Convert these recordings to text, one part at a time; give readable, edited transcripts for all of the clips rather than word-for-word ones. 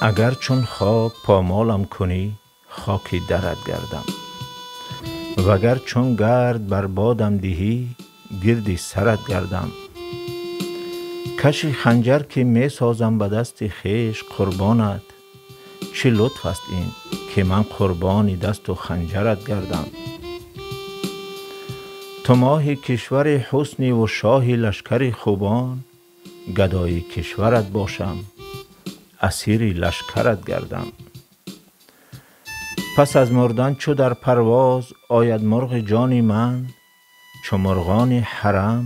Агар чун хок помолам кунӣ, хоки дарат гардам, вагар чун гард бар бодам диҳӣ, гирди сарат гардам. Каши ханҷар ки месозам ба дасти хеш қурбонат, чӣ лутф аст ин ки ман қурбони дасту ханҷарат гардам. Ту моҳи кишвари ҳусниву шоҳи лашкари хубон, гадои кишварат бошам, асири лашкарат гардам. Пас аз мурдан чу дар парвоз ояд мурғи ҷони ман, чу мурғони ҳарам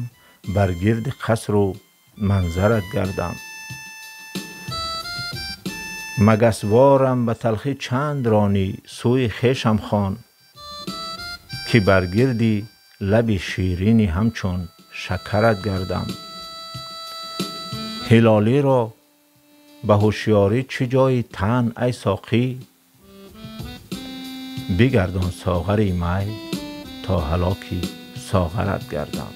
бар гирди қасру манзарат гардам. Магасворам ба талхӣ чанд ронӣ сӯи хешам хон, ки бар гирди лаби ширини ҳамчун шакарат гардам. Ҳилолиро ба ҳушёрӣ чӣ ҷои тан, ай соқӣ, бигардон соғари май то ҳалоки соғарат гардам.